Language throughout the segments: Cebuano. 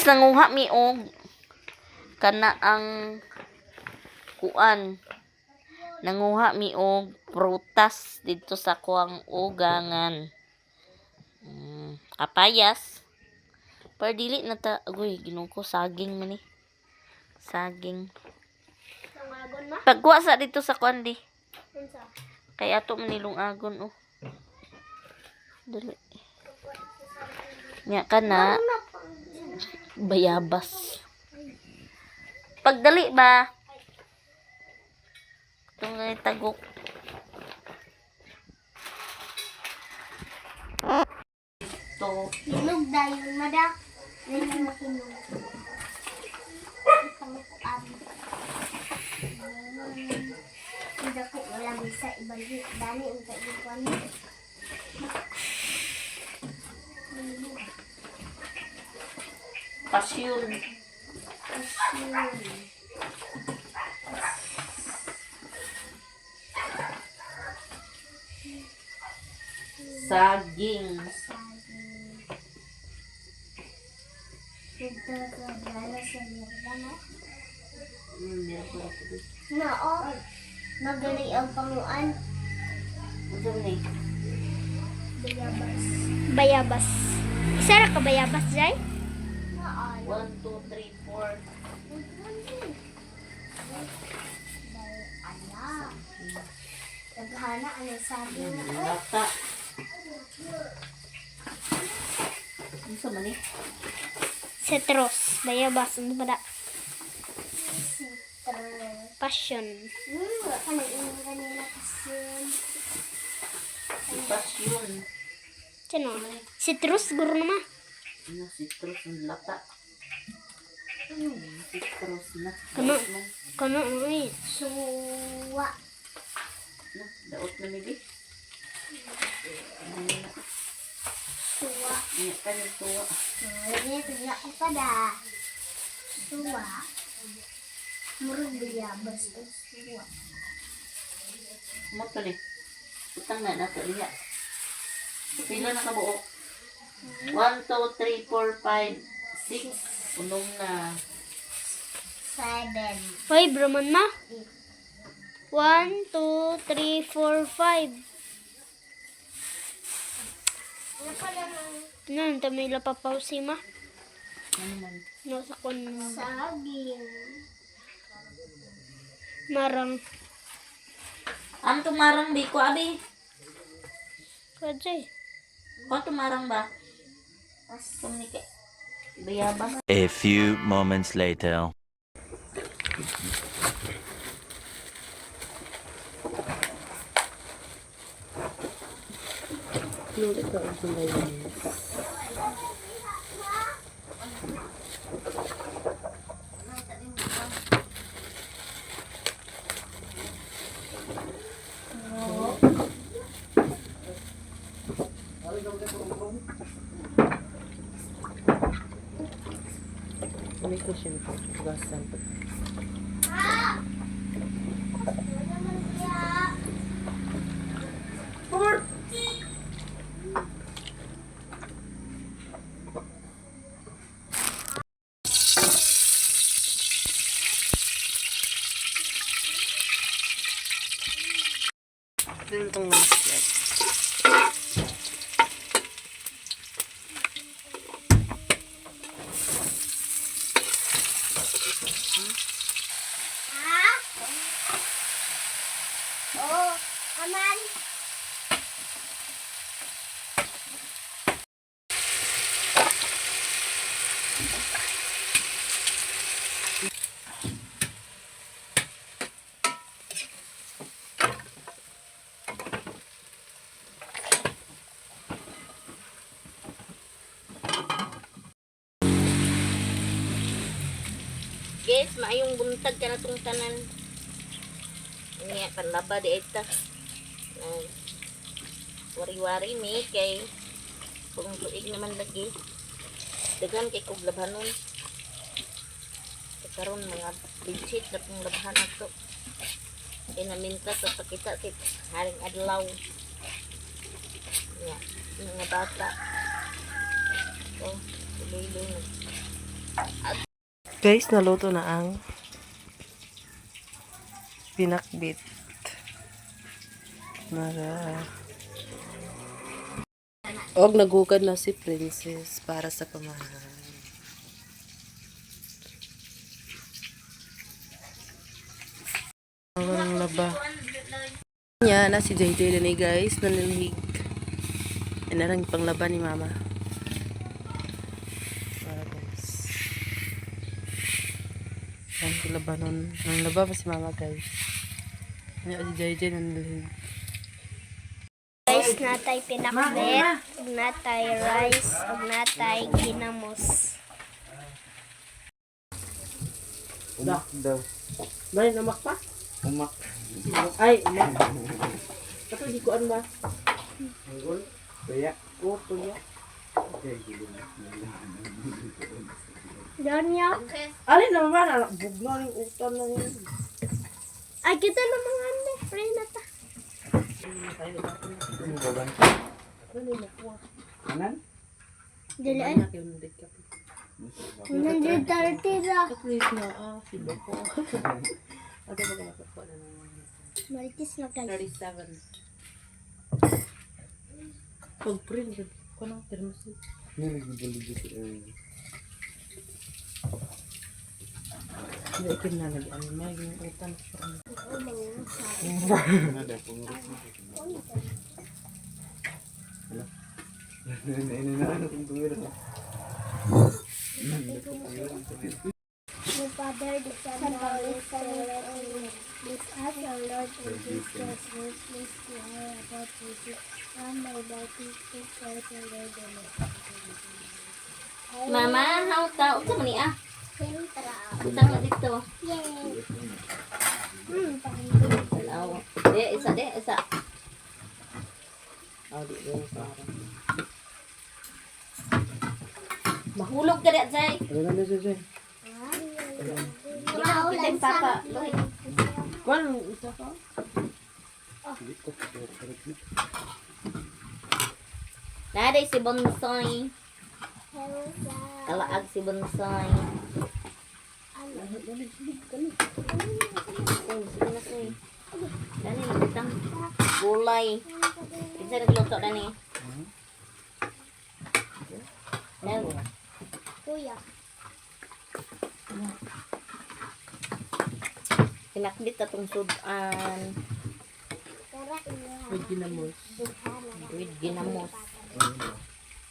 Nanguha mi og kana ang kuan. Nanguha mi og prutas didto sa kuang ugangan. Kapayas. Pero dili na ta, agoy, Ginoo ko, saging man ni. Saging. Nangagon ma? Pagkuha sa dito sa kuan di. Unsa? Kay ato man nilungagon oh. Dali. Nya kana bayabas. Pagdali ba? Itong tagok. Ito. Hinog dayon mada. Dili mahinog. Panguan. Hindi ko wala misa ibalik dani ang kaiguan. Pasyon. Pasyon. Saging. Saging. Dito sa dala sa lirda no? Meron ko na ito. Nao. Magaling ang panguan. Ano man eh? Bayabas. Bayabas. Isa ra ka bayabas, Jai? Nao. 1, 2, 3, 4. Ala. Naghana ang sabi na. Lata. Ano sa man eh? Citrus. Bayabas. Ano ba da? Citrus. Passion. Ano yung kanina passion? Pasyon. Sino? Citrus, guro naman. Ano, citrus ng lata. Citrus na. Kano? Daot na. Kano, uy. Suwa. Na, daot na nili. Suwa. Iya ka ni tuwa. Lagi, tignan ko pa da. Suwa. Murag bayabas ang suwa. Mo to ni. Utang na nato diha. Pila na kabuok? 1, 2, 3, 4, 5, 6. Unong na. 7. 5 raman ma. 1, 2, 3, 4, 5. Ano pala ng Ano, may lapapausi ma. Ano man? No, sa kon saging? marang. Ang tumarang bi ko abi. Kajay. Ko tumarang ba? Tumni ka. Bayabas. A few moments later. Luto ang gulay. May ko siyempre hugasan. Lutong mas. Ha? Oh, aman. Guys, maayong buntag ka na tong tanan. Niya, panlaba di ita. Ay, wari-wari mi kay kung tuig naman lagi. Daghan kay kog labhanon. Sa karon mga bedsheet na kong labhan ato. Kay naminta sa pakita kay haring adlaw. Niya, mga bata. Oh, tuloy-tuloy na. Guys, naluto na ang pinakbit. Nara. Og nagukad na si Princess para sa pamahan. Walang laba. Niya na si JJ na ni guys, nanilhig. Yan na lang panglaba ni Mama. Para guys. Yan ko laba nun. Nang laba pa si Mama guys. Yan si JJ nanilhig. Guys, natay pinakbet, ug natay rice, ug natay ginamos. Umak daw. Mali, namak pa? Umak. Ay, umak. Kato, di ko ano ba? Anggol. Tuya. Oh, tuya. Donya. Alin na naman, anak, bugna yung utan na yun. Ay, kita na mga ande. Pray na ta. Kanan? Dili ay. 130 ra. At least na, sila ko. Ano ba makakuha na naman? Maritis na guys. 37. Pag-print, ko na, termos. Hindi, ikin na lagi. Ano, may yung utan siya. The Father, the Son, the Holy Spirit, Amen. Bless us, our Lord, and Jesus Christ, please to hear about Jesus, and my body, to Christ, our Lord, Amen. Mama, how ta? Unsa man ni ah? Sintra. Butang na dito. Yay! Tanaw. De, isa de, isa. Oh, di ba yung parang. Mahulog ka di, Zay. Ano na siya siya? Ikaw, kita yung papa. Loy. Kwan, isa ka? Naday si Bonsoy. Kalaag si Bonsoy. Oh, sige na, Soy. Dani, nagutang. Gulay. Isa nagluto, Dani. Dani. Kuya. Pinakbit atong sudan. Tara, ilaha. With ginamos. With ginamos.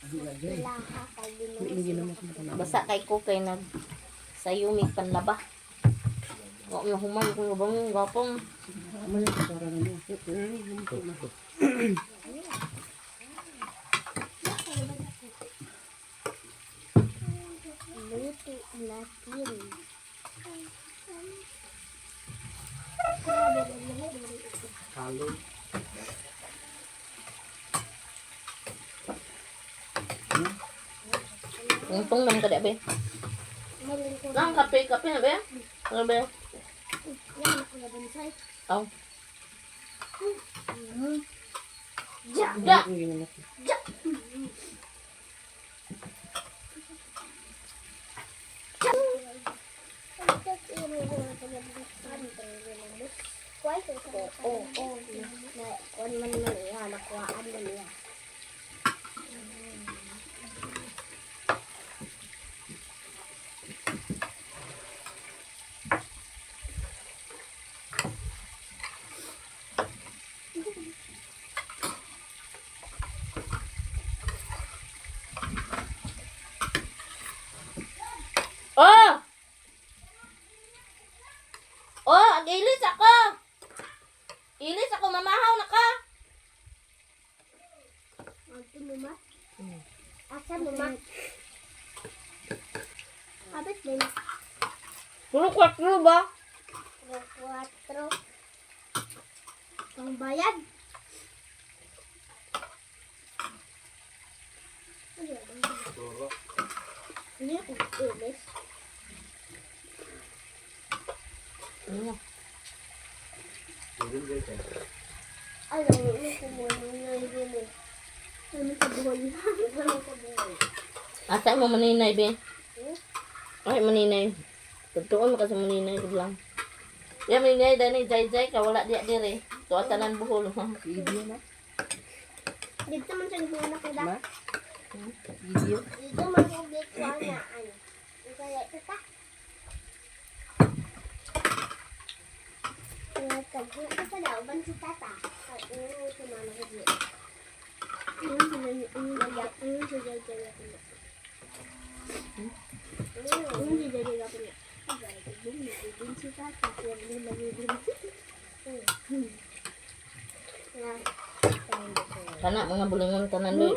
Ilaha kay Ginoo. With ginamos mo na. Basa kay ko kay nag sayumig panlaba. Wa na human kung ubang gapong. Ano yung parang ano? Luto natin. Halo. Untong naman ka di be. Lang kape kape na be. Ano be? Yan, ako na bonsai. Aw. Ja! Ja. Yung ginamos. Oo, oo. Na, kuwan man man iya, nakuhaan man iya. Oh! Oh, ag-ilis ako. Ilis ako mamahaw na ka. Ate mama? Asa mama? Abit din. Puro kwatro ba? Quatro. Ang bayad. Ano yung ilis? Ano? Alam mo, kumuha na yun eh. Ano sa buhay? Ano sa buhay? Asa mo maninay be? Ay, maninay. Tagtuon mo kasi maninay ko lang. Ya, maninay, dani, jay jay ka, wala diya dire. Tuwa tanan buhol. Video na. Dito man sa guna ko da. Ma? Video. Dito man sa gitwa na ano. Kaya ito ta. Nagkaguna ka daw, ban si tata. Ay, ano si mama ko di. Ano si Jay Jay ako na. Ano si Jay Jay ako na. Si tata, Kana, mga bulingon tanan doy.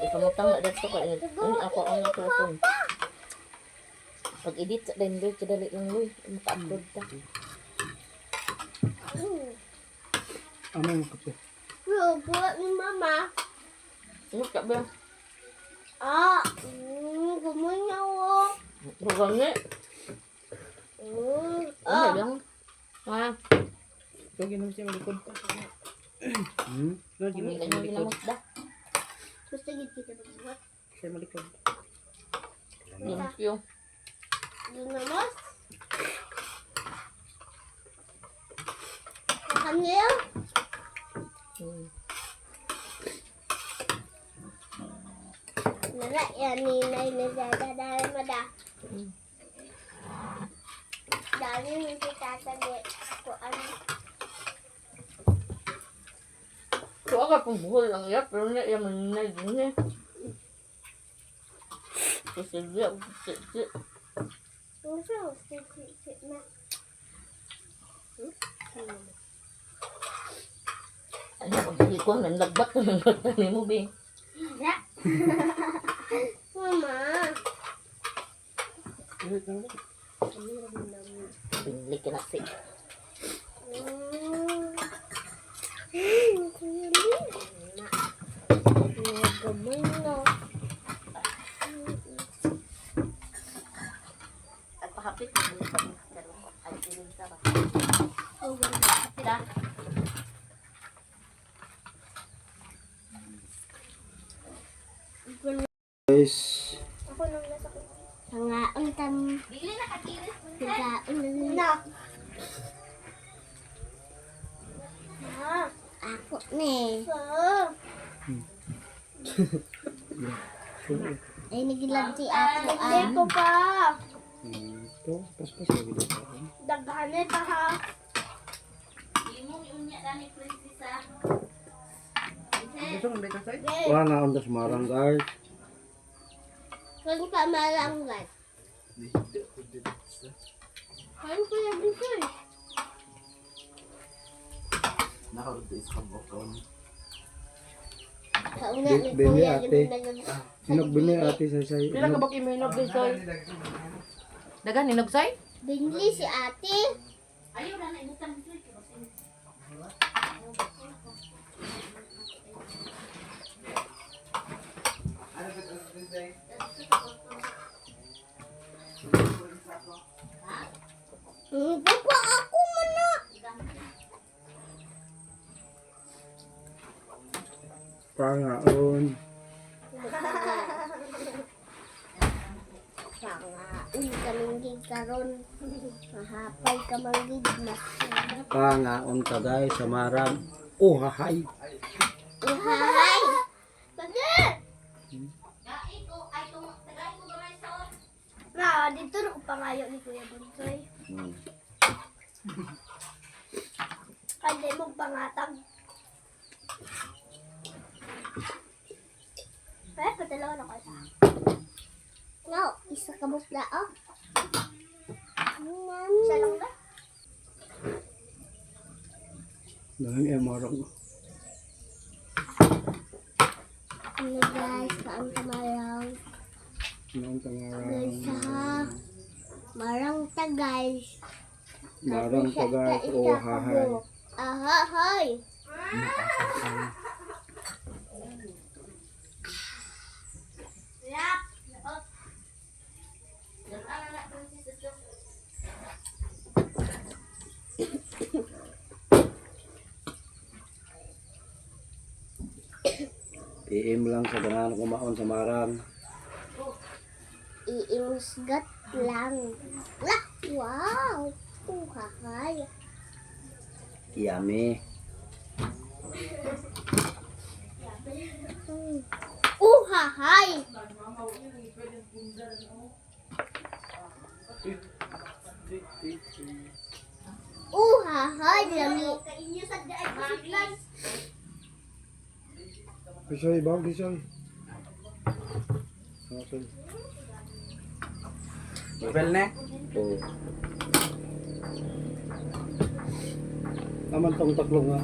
Ipamutang na dito ka. Ini ako ang cellphone. Pag-edit sa din doy, kadali lang doy. Maka-upload ta. Ano yung kape? Robot ni mama. Ano ka ba? Ah, gumunyaw oh. Gani. Ano lang? Ha? Ikaw ginom siya malikod pa. Hmm? Ikaw ginom Hindi siya ka nyo malikod. ginamot da. Gusto gid kita magbuhat. Siya malikod. Thank you. Ginamos. Kamil. Nara yan ni nay na dada dada mada. Dali ni si tata di ko ano. So ako kung buhol lang ya, pero na yung maninay din eh. Kasi di ako si Gusto si si si ma. Ano kung sige ko, nanlagbat na nanlagbat ni mo, be. Ya. Mama. Pinli ka na si. At pahapit na dito. Ay, piling ka ba? Hapit ah. Guys, Pangaon tam. Pagkaon na. Ako ni. Ay, nagilag si ako. Hindi ko pa. Ito, paspas lagi dito. Daghane pa ha. Limong unya dani prinsesa. Gusto mo ba ito? Wala na akong dasmarang guys. Kung pa malanggan. Kung ko yung bisoy. Kauna ni Bini, Kuya, ate. Hinog bini ate sa say. Pila ka ba kayo hinog soy? Dagan hinog soy? Binli si ate. Ayaw na na ibutang dito. Papa, ako man na. Pangaon. Pangaon kamanggig karon. Mahapay kamanggig na. Pangaon ka guys sa marang. Oh, hahay. Uhay! Pagka! Ay tung tagay ko gamay sa Ma, dito na ko pangayo ni Kuya Bunsoy. Kaya mo pangatag. Ay, patalaw na ko sa. No, isa ka bukla, oh. Isa lang ba? Dahil eh marang. Ano guys, kaon kamarang. Noong pangarang. Guys, ha. Marang ta guys. Marang ka guys. Oh, hahay. Aha, hay. PM lang sa ganahan kumaon sa marang. Iimusgat lang. La, wow! Uhahay. Yummy. Uhahay! Uhahay, lami. Kisoy, bawang kisoy. Okay. Papel na? Oo. Naman tong tatlo nga.